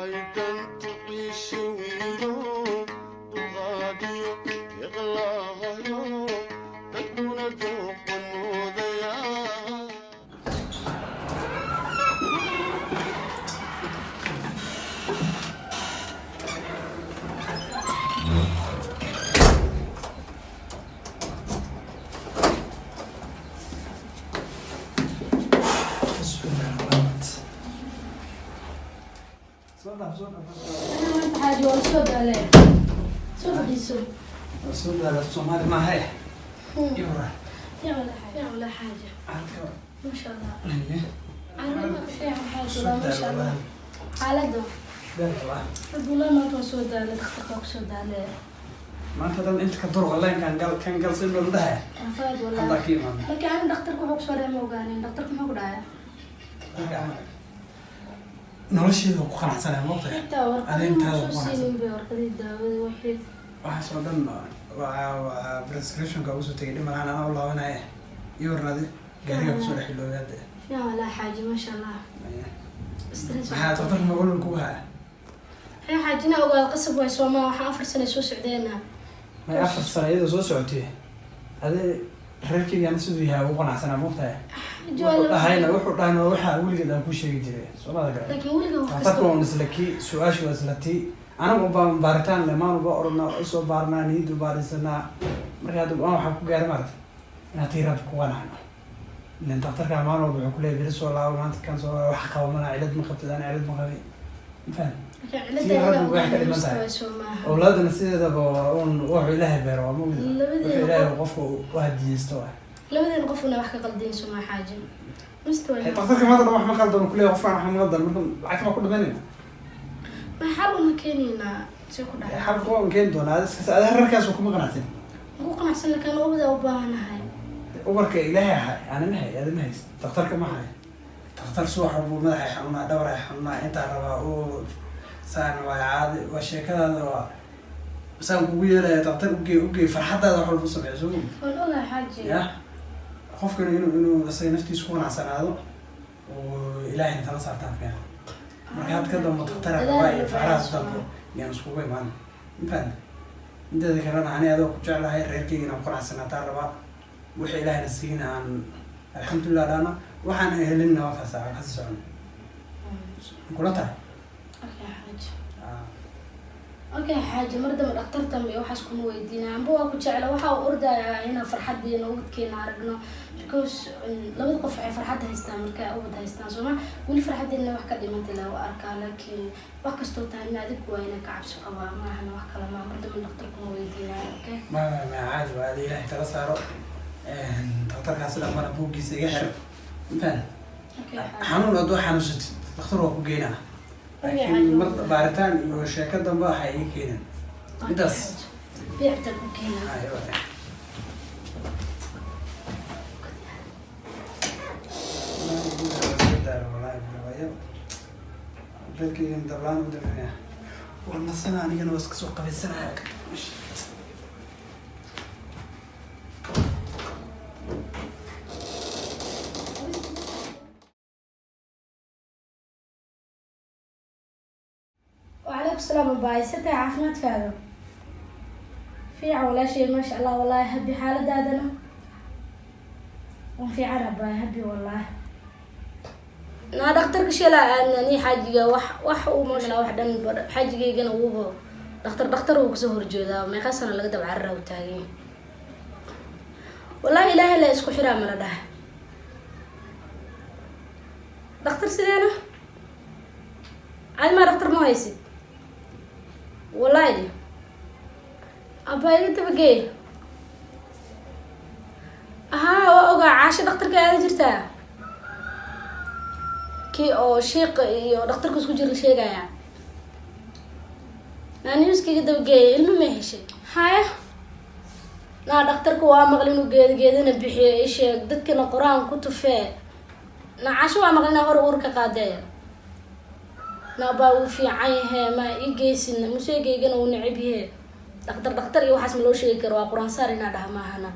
Ay dantu ciishe wiilo dulqaadiyo iqlaahayo dadkuna dooqa moodayaa. Soo dhaaf, soo dhaaf. Maanta xaaji waa soo daalee, soo fadhiiso. Waa soo daala, Soomaali maaha eh. Yura. Fiican wala, fiican wala xaaji. Halka. Maasha Allah. Haye. Caafimaadka fiican xaaji. Soo Wala, maasha daala. Allah. Xaaladda? Daal waa. Abdullah, maanta waa soo daalay, dhakhtarka waa kusoo daalay. Maanta dhan inta ka durqa leenkan gal kan gal si loo dhahay. Caafimaad Hadda wala. ka imaana. Laakiin aniga dhakhtarka wuxuu kusoo dhahay ma ogaanin. Dhakhtarka muxuu ku dhahay? Nolosheeda ku qanacsanaya moogtahay. Xitaa warqadii Arrintaada ma ku soo qanacsan. siinin bay, warqadii daawada wixii. Waxaas oo dhan waa prescriptionka ugu soo tegay, dhib malahan, anaa u laabanaya. Iyo warnaadi gaariga kusoo dhex iloobay hadda. Fiican wala xaaji, maasha Allah. Stress. Maxaa dhakhtarka magaalada kugu haya? Hee xaaji, inaa ogaado qasab waay soomaa, waxaan 4 sano soo socdeena. May, 4 sano iyadoo soo socotay adi reerkaygana siduu yahay ugu qanacsanaa moogtahay. Xaaji waa Wuxuu laba. dhahayna waa waxaa weligeed aan kuu sheegi jiray, soomada garan. Laakiin weliga wax Dhakhtarka kasta waa un isla kii, su-aashu waa isla tii, anagu baa baaritaan lemaan uba oranaa, usoo baarnaa, niyaddu baarisanaa. Marka hadda go-aan waxaa ku gaaray maarata inaad tii Rabbi ku qanacno, ilan dhakhtarka maalin walba wuxuu kuleeyahay beri soo laabo, maanta kan soo laabo, wax qaba mana, cilad ma qabtid, ana cilad ma qabay, ma fahan? Laakiin Tii cilada Rabbi inaa wax ka ogaado dhiman tahay. waay soo maaha. Awlaadana sideedaba waa un wuxuu Ilaahay beero, waa mugdi. Labadeena Wuxuu Ilaahay qofka u hadiyeysto waay. Labadeena qofna wax ka qaldayn soo maa xaaji mista waa. Dhakhtarka maanta dhan wax ma qaldan kuleeyahay, qofkaan wax ma qaldan, marka lacagta waa ku dhimanayna. Ma xal uma keenaynaa si ku dhacay? Xalka waan keeni doonaa, ada reerkaas kuma qanacsan. Ugu qanacsan, laakiin ubada u baahanahay. Ubarka Ilaahay ahay, ana ma hay, ada ma hayst, dhakhtarka ma hay. Dhakhtar subax walbuu madaxay xanuunaa, dhabaray xanuunaa, intaa rabaa oo saan waa caadi, waa sheekadaada, waa saan kugu yeelaya. Dhakhtar ugee, ugee, farxadaada wax walba u sameeya soo mogi. Waan ogahay xaaji. Ya qofkana inuu isaga naftiisa ku qanacsanaado oo Ilaahayna tala saartaan fiican. Marka had ka dambo dhakhtar rabaa iyo faarahaas dambo yaan iskugu imaan, ma fahamta? Inteeda kalena ani adoo ku jeclahay, reerkeyga inaan ku qanacsanaataan rabaa, wixii Ilaahayna siina aan alxamdulilah dhahno, waxaan helinna waa kaas aan kasi socon kula tahay. Okay xaaji. Okay xaaji, mar dambe dhakhtar dambe iyo waxaas kuma weydiina. Amba waa ku jecla, waxa uu ordayaa inaan farxadiina ubadkeena aragno, because labada qof waxay farxadda haystaan markay ubad haystaan sooma. Weli farxadeena wax ka dhimantay la arkaa, laakiin wax kastoo tahay ma adig waa inaan ka cabsi qabaa maahana, wax kale maa. Mar dambe dhakhtar kuma weydiinayo, okay? Ma caadi waa, ada Ilaahay tala saaro. Dhakhtarkaasi dhamana buuggiisa iga xir, ma fahan? Okay xaaji. Xanuun hadduu xanuunsatid dhakhtar waa ku geynaa, laakiin mar baaritaan iyo sheeko dambe waxa ii keenin intaas. Biicta ku keenaa. Ay, waay. Dalkaygan dablaan u daminaya, waa nasana, anigana waa iska soo qabaysanaya. Wacalaykum salaam abaay, sitay caafimaadkaaga? Fiican walaashay, maasha Allah, wallaahi happy. Xaaladaadana waan fiican abaay, happy wallaahi. Naa dhakhtarka shalaa aadna ni xaajiga, wax uu maasha wax dhan xaajigaygana wuuba dhakhtar, dhakhtar uu kasoo horjeedaa. Meeqa sano laga daba carara u taagan yahay. Wallaahi Ilaahay la isku xiraa mala dhaha. Dhakhtar sideena caadi maa, dhakhtar ma haysid wallaahi. Abaa iga dabageey. Ahaa, waa ogaa Caasho dhakhtarka aada jirtaa, kii oo shiiqa iyo dhakhtarka isku jira la sheegaya. Naa newska iga dabageeya, ilmo ma heshay? Haya, naa dhakhtarka waa maqli inuu geeda geedana bixiyo, isheeg dadkana Qur-aan ku tufee. Naa Caasho waa maqli inaa hore uur ka qaadee. Naa baa wuu fiican yahe, ma ii geysin? Museegaygana wuu necab yahe. Dhakhtar dhakhtar iyo waxaas ma loo sheegi karo, waa Qur-aan saar inaa dhaha maahana.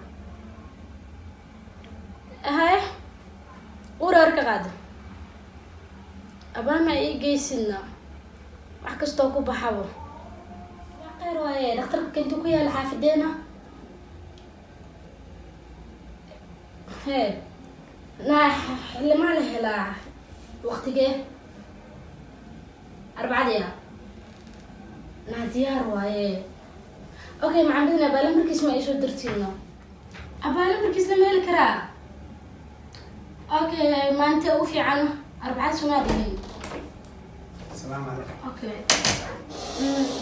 Haye, uur hore ka qaada, abaa ma ii geysidna? Wax kastoo ku baxabo waa kheyr waaye. Dhakhtarka intuu ku yaala xaafadeena hee naa xilimaa la helaa waqtigee? Arbacadii ah naa diyaar waaye. Okay, macamidna abaala markiis ma isoo dirtiino? Abaala markiis lama heli karaa? Okay, maanta u fiican Arbacada somaa dhihin. Asalaamu calaykum. Okay,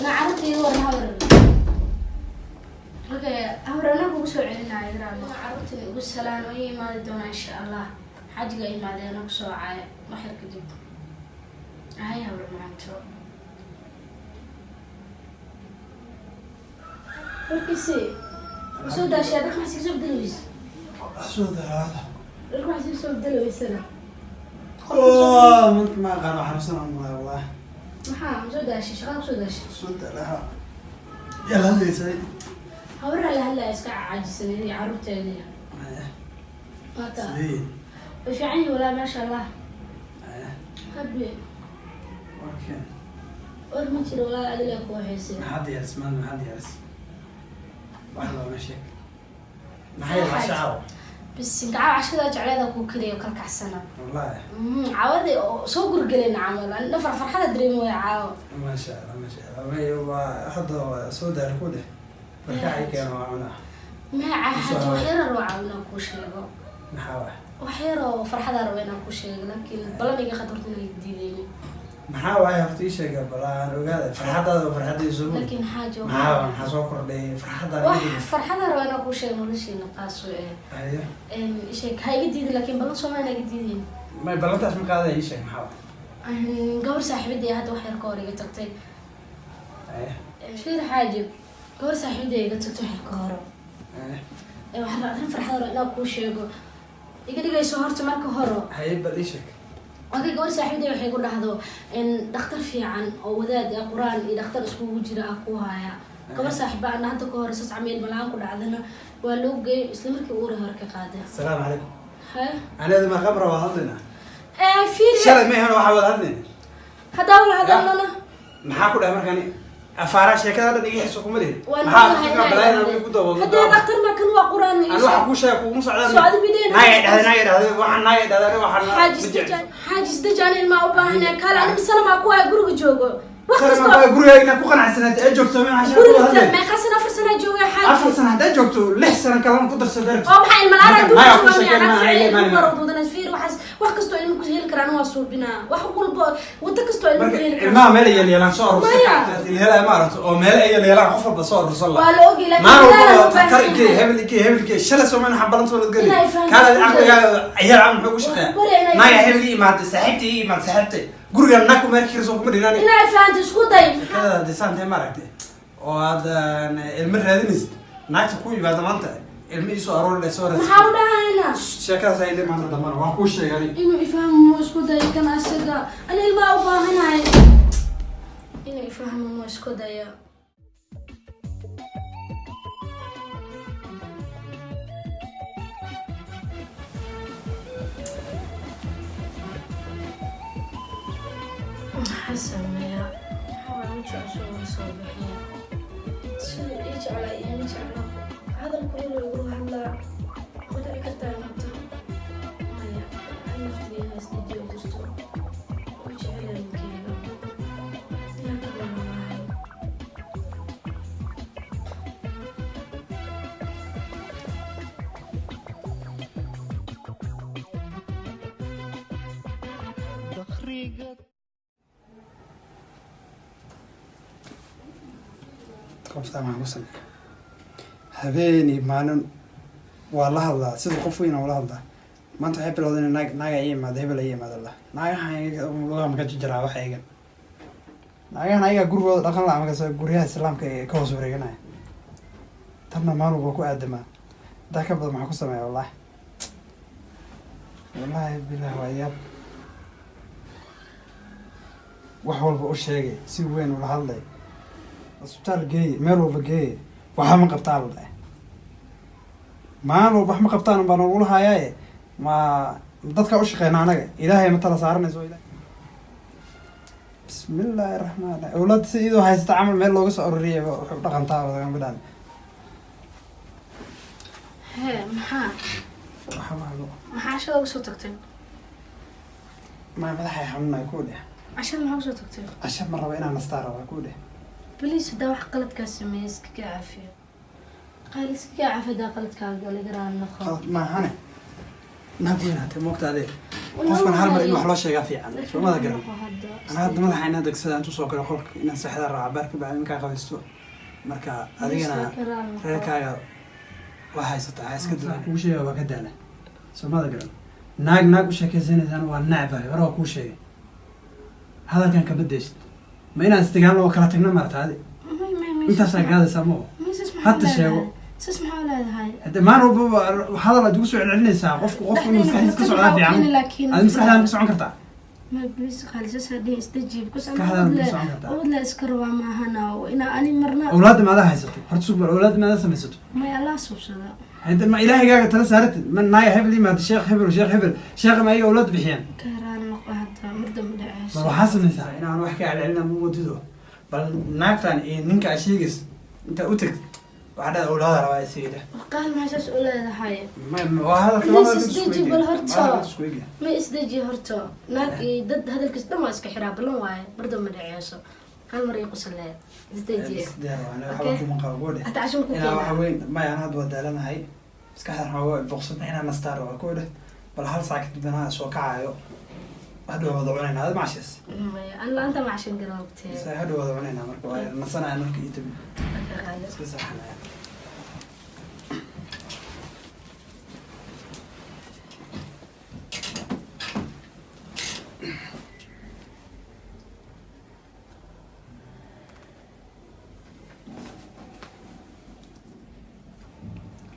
na carruurta iga waran hawar. Okay, hawar, anaa kugu soo celinaayo raali. Carruurtana igu salaan oo ii imaadi doonaa insha Allah. Xaajiga imaadee anaa kusoo caayo waxyar kadib. Hay hawar macanto. Warkiisi soo daashaa, dharka maxaa sii soo bedeli weyse? Soo daraada. Dharka maxaa sii soo bedeli weysana? Oh, ma aqaan, xanuunsan aan malay wallahi. Maxaa ma soo daashay? Shaqada kusoo daashay? Soo daraha. Yaa la hadlaysay? Habaraa la hadlaya, iska caajisanay iyo carruurteedii. Maata. Sidee? Way fiican yihiin walaa, maasha Allah. Habi. Okay. War ma jiro walaa, adila ku waxaysay. Maxaa diyaaris maanta? Maxaa diyaaris? Wax looma sheeg. Maxay cashaa? Bis gaca cashada jecleeda kuu kariyo kala kacsana. Wallahi. Caawadi oo soo gurgeleen camal nafar farxada dareemi waya caawo. Maasha Allah, maasha Allah. May waa hadda waa soo daar ku dheh. Marka ay keeno waa cunaa. Maxaa xaaji, wax yar oo caawo inaan kuu sheego. Maxaa wax? Wax yar oo farxada rabo inaan kuu sheego, laakiin balan iga khatarta inay diideynin. Maxaa waaye horta ii sheega, bal aan ogaada farxadaada waa farxadayda soo mari. Laakiin xaaji Maxaa soo kordhay farxadaada? Wax farxada rabo inaan kuu sheego noloshiina qaas u eh. Haye. Sheeg, ha iga diidin, laakiin balan sooma inaa iga diidin. May, ballantaas ma qaadaya, ii sheeg maxaa waaye. Gabar saaxiibadii hadda wax yar ka hor iga tagtay. Haye. Fiir xaaji, gabar saaxiibadii iga tagtay wax yar ka hor. Haye. Waxaan arrin farxad rabo inaan kuu sheego, iga dhigayso horta marka hore. Haye, bal ii sheeg. Okay, gabar saaxiibadii waxay ku dhahdo in dhakhtar fiican oo wadaad ah, qur-aan iyo dhakhtar iskugu jira ah ku haya. Gabar saaxiiba ana hadda ka hor sas cameel malaan ku dhacdana waa loo geeyay, isla markii uura hore ka qaaday. Asalaamu calaykum. Haye. Aniga ma khamra waa hadlaynaa. Fiir. Shalay ma ahan waxaa wada hadlayna. Haddaa wala hadalnana. Maxaa ku dhahay markaan afaara sheekada dhan iga xiso kuma lihin? Waan Maxaa ogahay fikra balaayada ku dabo? Haddee dhakhtar ma kan waa qur-aan. Ani waxa kuu sheegay kugu socdaan. Socdo bideen. Naaya dhahday, naaya dhahday, waxaan naaya dhahday, aniga waxaan Xaajis dajaan, xaajis dajaan, ilmaa u baahanaya kaale. Ani misana maa ku haya guriga joogo wax Sare ma kasta. baa guriga inaa ku qanacsanayd ee joogto ma waxaa ku Guriga hadlay. Meeqa sana? 4 sana jooga xaaji. 4 sano haddaad joogto, 6 sano kalena ku darso darti. Oo maxaa ilma la'aan Maya, adduunka ku sheekeen jooga? ma Miyaa ay naag ficil duudan? Fiir, waxaas wax kastoo ilmo ku heli karaan waa suubinaa, wax walbo wado kastoo ilmo ku Marka heli karaan. ilmaha meel ay yeelyeelaan soo Maya. aruursan ilhelaya ma aragto oo meel ay yeelyeelaan qof walba soo aruursan Waa la ogi, laakiin maalin dadaal walba loo baahan takar ikee yahay. Hebel ikee, hebel ikee, shalay soo mana xabalanta wala geli. Inay fahanto Kaala isku caqligaaga ciyaar camal muxuu ku shaqeeyaa? Bari inay Naaya fahanto. hebel ii imaatay, saaxiibtay ii imaatay, saaxiibtay guriga naag ku meel kirso kuma dhinaan. Inay fahanto isku day. Sheekada disaantee ma aragtay oo aad ilmo raadinaysid, naagta ku yimaada maanta ilmo ii soo aroori dheh soo raadsi. Maxaa u dhahayna? Sheekadaas ay maanta dambana waa kuu sheegay. Inuu ifahmo isku day kan asaga, ani ilmaa u baahanahay. Inuu ifahmo mu isku daya. Maxaa sameeyaa? Maxaa waa weji cusub oo soo bixiya? Siduu ii jeclaa iima jeclo, hadalku inuu igu hadlaa ma dhici kartaa noqto. Maya, an naftigeeda isdejiyo jirto u jecel ninkeyga inaan ka maramaayo. Qoftaa maxaa ku sameeya? Habeen iyo maalin waa la hadlaa sida qof weyn ula hadlaa. Maanta waxay bilowday in naag naaga ii imaada, hebel ii imaada la naagahan lugaha maka jajaraa waxa igan naagahan ayagaa gurigooda dhaqan la markaas guryaha islaamka ee ka hoos wareeganaya. Tanna maalin walba ku aadamaa intaa ka badan. Maxaa ku sameeya? Wallahi, wallahi bilah, waa yaab. Wax walba u sheegay, si weyn ula hadlay, isbitaal geeye, meel walba geeye, waxba ma qabtaan la dhahay. Maalin walba wax ma qabtaan baa nagula hayaaye. Ma dadka u shaqeyna anaga? Ilaahay ma tala saaranayso? Ilahay. Bismillaahi raxmaan raxiim. Awlaad si iyadoo haysta camal meel looga soo ururiyay wuxuu dhaqantaa wadagan bidhaan. Hee, maxaa? Waxa maalo. Maxaa cashada uga soo tagtay? Ma madaxay xanuunay ku dheh. Cashada maxaa uga soo tagtay? Casha ma rabo, inaan nastaa rabaa ku dheh. Please, haddaa wax qaladkaa sameeyey iska kaa caafiyo. Qaali, iska kaa caafiyo haddaa qaladkaaga laga raali noqo. Qalad maahane, naag weyn hatee moogta adee. Qofkan hal mar in wax loo sheegaa fiican, soo mada garan? Ana hadda madaxa inaan degsada intuu soo galo qolka, inaan seexda raaca baar ka bacdi markaa qabaysto. Marka adigana reerkaaga waa haysataa, ha iska duwan kuu sheega, waa ka daala, soo mada garan? Naag naag u sheekaysanaysaana waa nacbahay. Hore waa kuu sheegay, hadalkan kama deysid. Ma inaan isdagaalno oo kala tagna maarta adi intaasaa gaadaysaa? Ma oo hadda sheego. Saas maxaa leedahay? Hadde maalin walbaba hadal aad ugu soo celcelinaysaa. Qofku inuu maskaxdiisa ka socdaa fiican. Adi maskaxdaada ka socon kartaa? Ma, please qaali, saas hadhihin, isdeji because Maskaxdaada ma socon kartaa? Ubad iska rabaa maahana ina ani marna. Awlaadda maadaa haysato horta? Sug bal, awlaadda maadaa samaysato? May, Allah subsada. Hadde ma ilaahigaaga tala saaratid? Ma naaya hebel yimaada, sheekh hebel, sheekh hebel, sheekh, ma ayaga awlaad bixiyaan? Ka raali noqo hadda, mar dambe dhaceyso. Bal waxaa samaysaa inaan wax ka celcelina ma wadido. Bal naagtan iyo ninka aad sheegaysa intaa u tagtid, waxaa dhahda awlaada rabaa isiida. Qaal, maxaa saas u leedahay? Waa hadalka. Please, waa hadalka isku isdeji egyahay. Bal horta. Waa hadalka isku egyahay. Ma, isdeji horta. Naag iyo dad hadalkiis dhan waa iska xiraa. Ballan waaye, mar dambe dhaceyso. Hal mar ii qusalee, isdeji. Isdeer waa aniga. Okay. Waxba kuma qabo gudhe. Hata casho ma ku Inaa waxa keenaa? weyn maya, ana hadda waa daalanahay, maskaxdan xoogaa boqsanta, inaan nastaa rabaa ku dheh. Bal hal saac kadib anaa soo kacayo, hadhow wada cunaynaa. Adi macashays? Maya, an la-aanta ma cashan garan waqtiga. Se hadhow wada cunaynaa. Marka waa nasanaya marka iyo tabi. Okay, qaali. Iska seexanaya.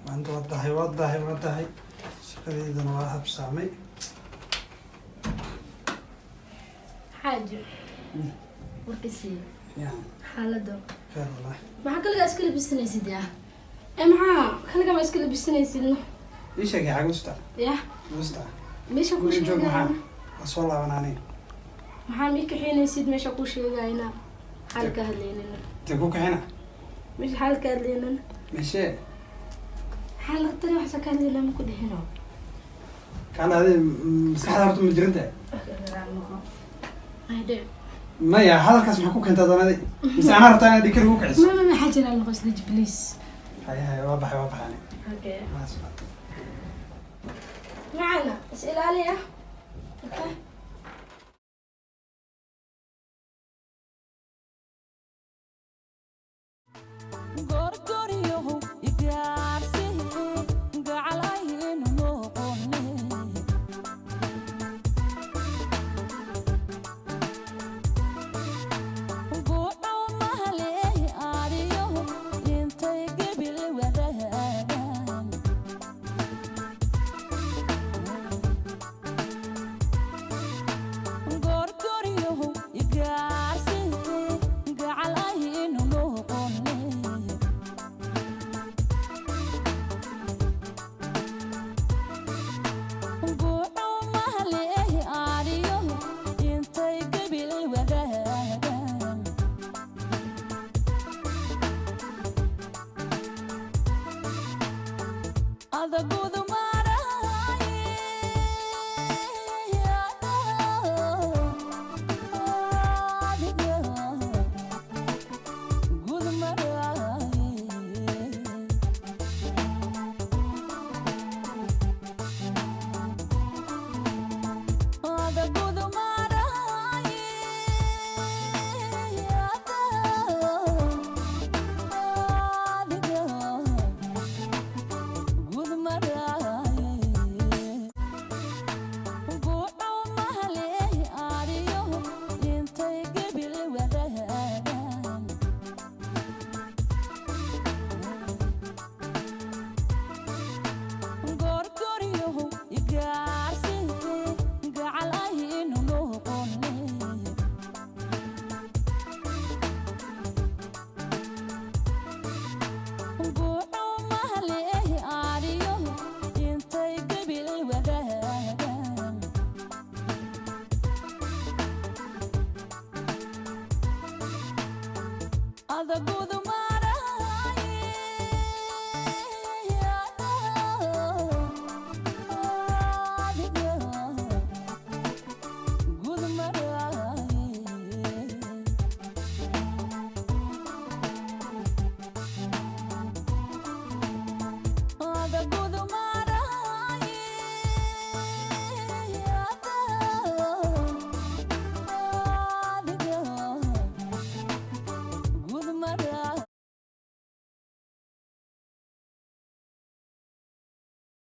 Maanta waa dahay, waa dahay, waa dahay. Shaqadeydana waa habsaamay. Xaaji, warkasii. Ya. Xaalada? Kheer wallahi. Maxaa kaligaa iska labisanaysid ya? E maxaa kaligaa ma iska labisanaysid no? Ii sheegay xag usta. Ya. Usta. Meesha ku Guriga joog. sheegayna. Maxaa waa soo laaban aniga. Maxaa mii kaxeynaysid? Meesha ku sheegayna, xaal ka hadlaynana. Intee ku kaxina? Meesha xaal ka hadlaynana. Meshee? Xaal tani waxsa ka hadlaynaa ma ku dhihino. Kaala adi, maskaxda horta ma jiran tahay? Ayde. Maya, hadalkaas maxaa ku keentaa danadi? Mise anaa rabtaa inaad dhikar ugu kiciso? Ma, maxaa jira noqo, isdeji please. Haya haya, waa baxay, waa baxay aniga. Okay. Waa socota. Macana is ilaaliya, okay. Gorgoryow igaarsihi gacalaynu noqone. Gudhow mahaley ariyo intay gebil wadaagaan. Gorgoryow igaarsihi gacalaynu noqone. Guuxuu mahaley ariyo intay gebil wadaagaan. Adagudu maraay gud maraay. Adagudu maraay adiga gud maraay. Adagudu marahay. Adiga gud marahay.